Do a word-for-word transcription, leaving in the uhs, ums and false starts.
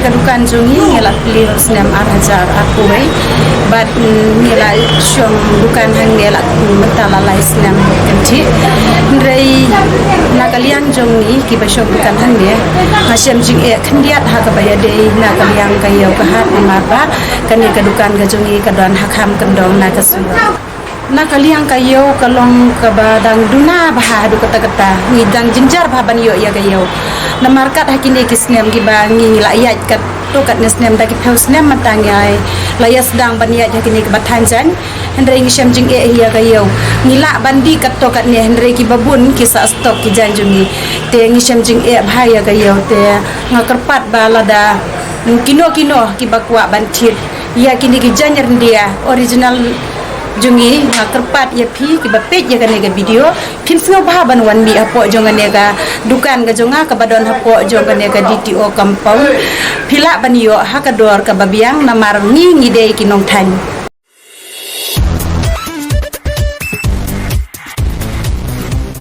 Ka dukan jong ngi ngi la plie snem ar hajar arphew wei. Bad ngi la shong dukan hangne la mynta la lai snem kynthih. Hynrei na ka liang jong ngi kiba shong dukan hangne, nga shem jingeh khyndiat ha kaba ïadei na ka liang ka ïew ka hat namar ba kane ka dukan ka jong ngi ka don ha kham kyndong na ka sur. Na ka liang ka ïew ka long kaba dang duna bha haduh katta katta. Ngi dang jynjar bha ban ïoh ïa ka ïew. Namar kat ha kine ki snem kiba ngi la ïaid katto katne snem da ki phew snem mynta ngi la ïa sdang ban ïaid ha kine kiba thaiñ jaiñ. Hynrei ngi shem jingeh ïa ka ïew. Ngi lah ban dih katto katne hynrei kiba bun ki sah stok ki jaiñ jong ngi. Te ngi shem jingeh bha ïa ka ïew te nga kyrpad ba lada kino kino kiba kwah ban thied ïa kine ki jaiñ ryndia original jong ngi, nga kyrpad ïa phi kiba peit ïa kane ka video, phin sngewbha ban wan mih hapoh jong kane ka dukan ka jong nga kaba don hapoh jong kane ka D T O compound. Phi lah ban ïoh ha ka dor kaba biang namar ngi ngi dei ki nongthaiñ.